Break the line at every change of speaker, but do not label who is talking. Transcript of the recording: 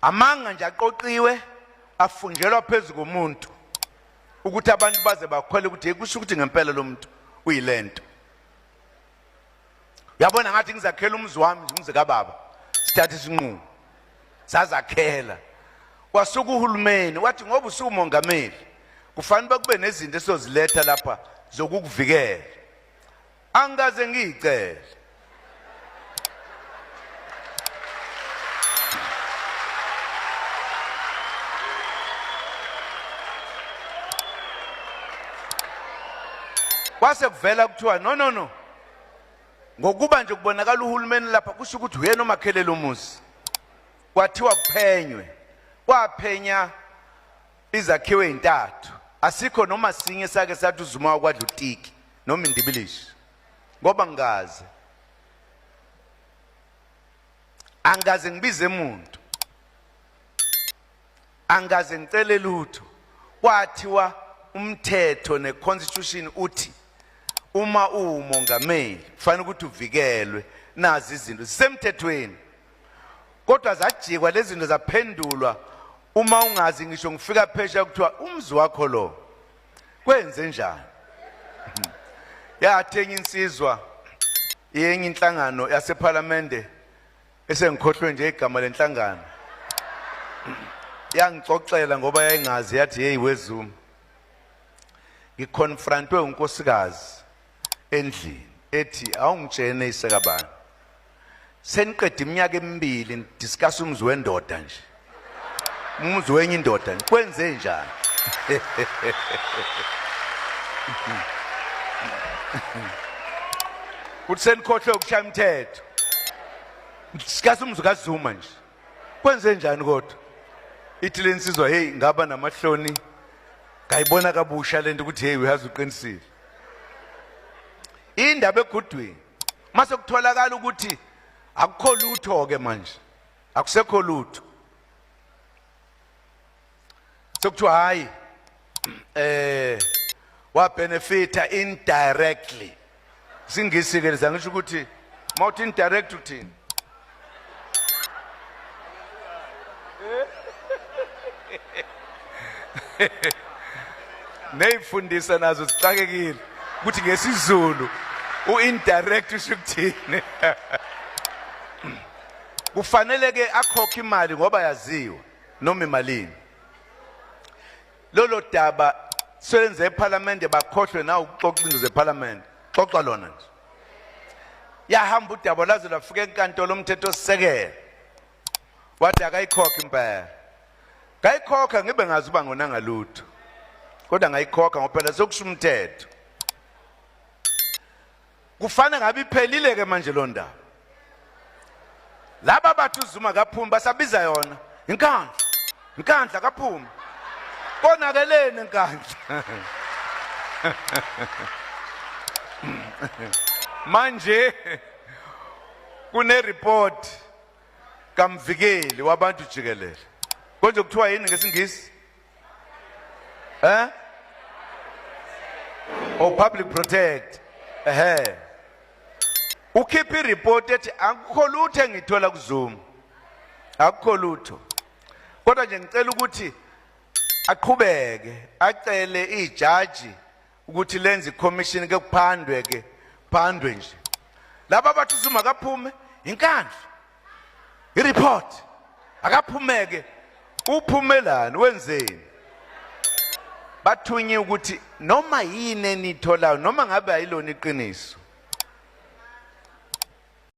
Amanga nje aqoqiwe afunjelwa phezu komuntu ukuthi abantu baze bakhwele ukuthi kusho ukuthi ngempela lo muntu uyilento. Uyabona ngathi ngizakhela umuzi wami nje, umuzi kababa, sithatha isinqumo sazakhela. Kwasuka uhulumeni wathi ngoba usuwumongameli kufanele kube nezinto esizoziletha lapha zokukuvikela. Angikaze ngiyicele. Kwase kuvela kuthiwa no no no, ngokuba nje kubonakala uhulumeni lapha kusho ukuthi uyena omakhelele umuzi. Kwathiwa kuphenywe, kwaphenya izakhiwo ezintathu, asikho noma sinye sake sathi uZuma wakwadla utiki noma indibilishi, ngoba ngikaze angikaze ngibize umuntu, angikaze ngicele lutho. Kwathiwa umthetho neconstitution uthi uma uwumongameli kufanele ukuthi uvikelwe, nazi izinto zisemthethweni. Kodwa zajikwa lezi zinto zaphendulwa, uma ungazi ngisho ngifika phesheya kuthiwa umzi wakho lo kwenze njani. Yathi enye insizwa yenye inhlangano yasephalamende esengikhohlwe nje igama lenhlangano, yangixoxela ngoba yayingazi, yathi hey weZuma, ngiconfrontwe unkosikazi endlini ethi awungitshene isekabani, seniqeda iminyaka emibili nidiscuss umzi wendoda nje, umuzi wenye indoda nje, kwenze njani? Uthi senikhohlwe ukushaya umthetho, discuss umuzi kaZuma nje, kwenze njani? Kodwa ithi lensizwa hey, ngaba namahloni, ngayibona kabusha lento ukuthi hey, uyazi uqinisile. Indaba egudwini mase kutholakala ukuthi akukho lutho ke manje, akusekho lutho, sekuthiwa hayi wa benefita indirectly. Singisi ke leza, ngisho ukuthi mawuthi indirect uthini? Neyifundisa nazo zixakekile ukuthi ngesiZulu uindirect usho ukuthini. Kufanele ke akhokhe imali ngoba yaziwa noma imalini. Lolo daba selenze eParliament, bakhohlwe na ukuxoxa into zeParliament, xoxa lona nje. Yahamba udaba laze lwafika enkantolo umthetho sisekelo, wathi akayikhokhe impela. Ngayikhokha ngibe ngazi uba ngonanga lutho, kodwa ngayikhokha ngoba phela sokusho umthetho. Kufana ngabe iphelile ke manje lo ndaba. Laba bathi uZuma kaphumi basabiza yona inkandla, inkandla kaphumi, konakeleni inkandla. Manje kune report kamvikeli wabantu jikelele, konje kuthiwa yini ngesingisi? Oh, public protect. Ehe, ukhipha ireport ethi akukho lutho engithola kuZuma, akukho lutho, kodwa nje ngicela ukuthi aqhubeke acele ijaji ukuthi lenze icommission ke kuphandwe ke phandwe nje. Laba bathi uZuma akaphume inkandla, ireport akaphumeke, uphumelani wenzeni? Bathunye ukuthi noma yini enitholayo, noma ngabe ayilona iqiniso,